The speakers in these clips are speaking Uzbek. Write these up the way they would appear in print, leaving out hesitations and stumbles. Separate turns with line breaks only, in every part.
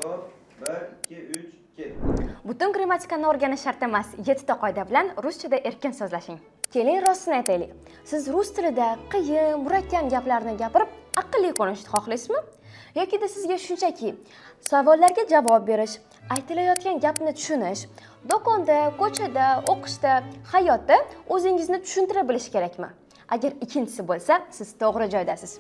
Стоп. 1, 2, 3, ketdi.
Butun grammatikani o'rganish shart emas. Yettita qoida bilan ruschada erkin so'zlashing. Keling, rostini aytaylik. Siz rus tilida qiyin, murakkab gaplarni gapirib, aqlli ko'rinishni xohlaysizmi? Yokida sizga shunchaki savollarga javob berish, aytilayotgan gapni tushunish, do'konda, ko'chada, o'qishda, hayotda o'zingizni tushuntira bilish kerakmi? Agar ikkinchisi bo'lsa, siz to'g'ri joydasiz.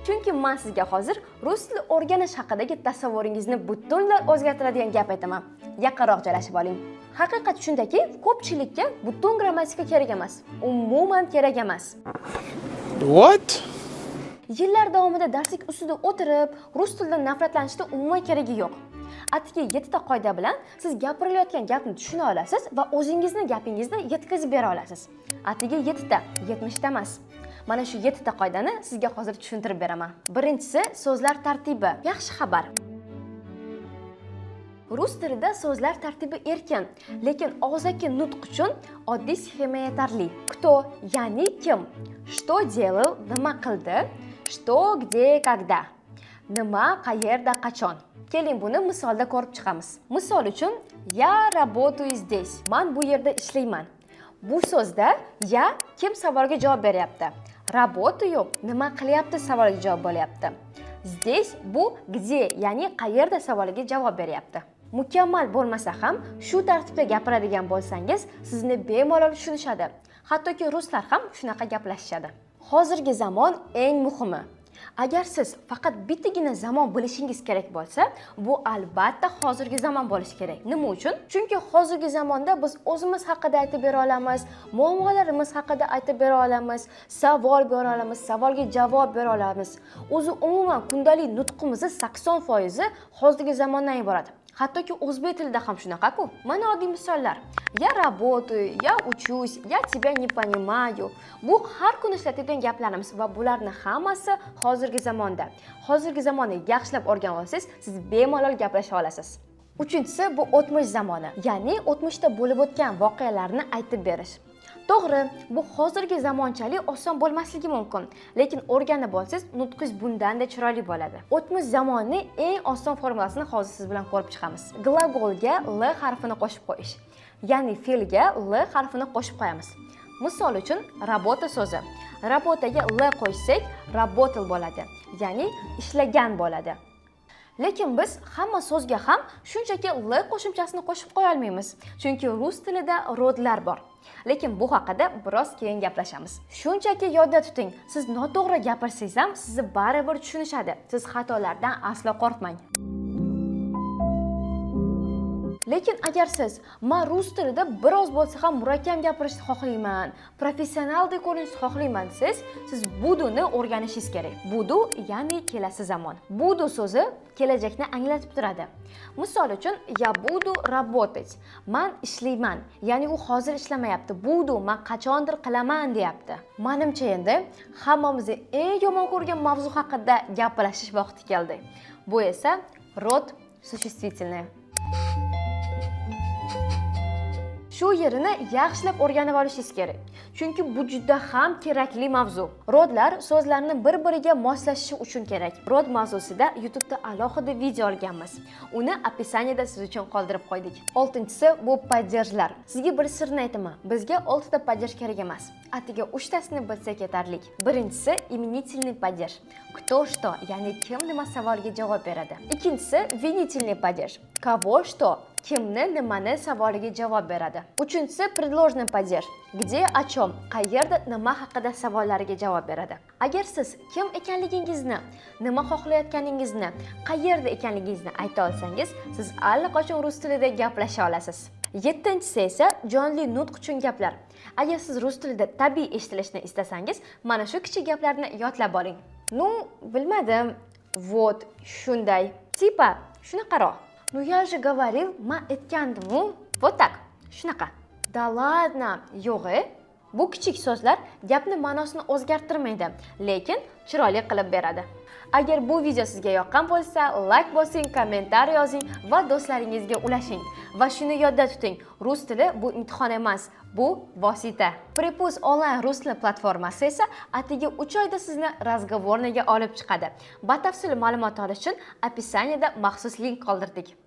Chunki men sizga hozir rus tili o'rganish haqidagi tasavvuringizni butunlay o'zgartiradigan gap aytaman. Yaqinroq joylashib oling. Haqiqat shundaki, ko'pchilikka butun grammatika kerak emas. Umuman kerak emas.
What?
Yillar davomida darslik ustida o'tirib, rus tilidan nafratlanishda umuman keragi yo'q. Atigi yettita qoida bilan siz gapirilayotgan gapni tushuna olasiz va o'zingizni gapingizni yetkazib bera olasiz. Atigi yettita, 70 ta emas. Mana shu yettita qoidani sizga hozir tushuntirib beraman. Birinchisi, so'zlar tartibi. Yaxshi xabar. Rus tilida so'zlar tartibi erkin, lekin og'zaki nutq uchun oddiy sxema yetarli. Кто, ya'ni kim, что делал, nima qildi, что, где, когда. Nima, qayerda, qachon. Keling, buni misolda ko'rib chiqamiz. Misol uchun, "Я работаю здесь." Man bu yerda ishlayman. Bu so'zda "я" kim savolga javob beryapti. "Работаю" nima qilyapti savoliga javob bo'lyapti. "Здесь" bu "где", ya'ni qayerda savoliga javob beryapti. Mukammal bo'lmasa ham, shu tartibda gapiradigan bo'lsangiz, sizni bemalol tushunishadi. Hattoki ruslar ham shunaqa gaplashishadi. Hozirgi zamon eng muhimi. Agar siz faqat bittagina zamon bilishingiz kerak bo'lsa, bu albatta hozirgi zamon bo'lishi kerak. Nima uchun? Chunki hozirgi zamonda biz o'zimiz haqida aytib bera olamiz, muammolarimiz haqida aytib bera olamiz, savol bera olamiz, savolga javob bera olamiz. O'zi umuman kundalik nutqimizni 80 foizi hozirgi zamondan iborat. Hattoki o'zbek tilida ham shunaqa-ku. Mana oddiy misollar. Я работаю, я учусь, я тебя не понимаю. Bu har kuni ishlatadigan gaplarimiz va bularni hammasi hozirgi zamonda. Hozirgi zamonni yaxshilab o'rganib olsangiz, siz bemalol gaplasha olasiz. Uchinchisi, bu o'tmish zamoni, ya'ni o'tmishda bo'lib o'tgan voqealarni aytib berish. To'g'ri, bu hozirgi zamonchalik oson bo'lmasligi mumkin, lekin o'rganib olsangiz, nutqingiz bundan-da chiroyli bo'ladi. O'tmish zamonni eng oson formulasini hozir siz bilan ko'rib chiqamiz. Глагол ga l harfini qo'shib qo'yish. Ya'ni fe'lga l harfini qo'shib qo'yamiz. Misol uchun, "работа" so'zi. "Работа" ga l qo'shsak, "работал" bo'ladi. Ya'ni ishlagan bo'ladi. Lekin biz hamma so'zga ham shunchaki l qo'shimchasini qo'shib qo'ya olmaymiz. Chunki rus tilida род lar bor. Lekin bu haqida biroz keyin gaplashamiz. Shunchaki yodda tuting, siz noto'g'ri gapirsangiz ham, sizni baribir tushunishadi. Siz xatolardan aslo qo'rqmang. Lekin agar siz "Men rus tilida biroz bo'lsa ham murakkab gapirishni xohlayman, professionaldek ko'rinishni xohlayman" desangiz, siz "буду" ni o'rganishingiz kerak. "Буду", ya'ni kelasi zamon. "Буду" so'zi kelajakni anglatib turadi. Misol uchun, "Я буду работать." Man ishlayman. Ya'ni u hozir ishlamayapti. "Буду", man qachondir qilaman deyapti. Menimcha, endi hammamizni eng yomon ko'rgan mavzu haqida gaplashish vaqti keldi. Bu esa род существительное. Shu yerini yaxshilab o'rganib olishingiz kerak. Chunki bu juda ham kerakli mavzu. Род lar so'zlarni bir-biriga moslashishi uchun kerak. Род mavzusida YouTube'da alohida video olganmiz. Uni описание da siz uchun qoldirib qo'ydik. Oltinchisi, bu падеж lar. Sizga bir sirni aytaman. Bizga oltita падеж kerak emas. Atigi uchtasini bilsak yetarli. Birinchisi, именительный падеж. Кто что, ya'ni kim nima savoliga javob beradi. Ikkinchisi, винительный падеж. Кого что, kimni nimani savoliga javob beradi. Uchinchisi, предложный падеж. Где, о чем, qayerda, nima haqida savollariga javob beradi. Agar siz kim ekanligingizni, nima xohlayotganingizni, qayerda ekanligingizni ayta olsangiz, siz allaqachon rus tilida gaplasha olasiz. Yettinchisi esa jonli nutq uchun gaplar. Agar siz rus tilida tabiiy eshitilishni istasangiz, mana shu kichik gaplarni yodlab oling. Ну, bilmadim. Вот, shunday. Типа, shunaqaroq. Ну я же говорил, man aytgandim-u. Вот так, shunaqa. Да ладно, yo'q-e. Bu kichik so'zlar gapni ma'nosini o'zgartirmaydi, lekin chiroyli qilib beradi. Agar bu video sizga yoqqan bo'lsa, layk bosing, kommentariy yozing va do'stlaringizga ulashing. Va shuni yodda tuting, rus tili bu imtihon emas, Bu vosita. Prepuz onlayn rus tili platformasi esa atigi 3 oyda sizni разговорный ga olib chiqadi. Batafsil ma'lumot olish uchun описание da maxsus link qoldirdik.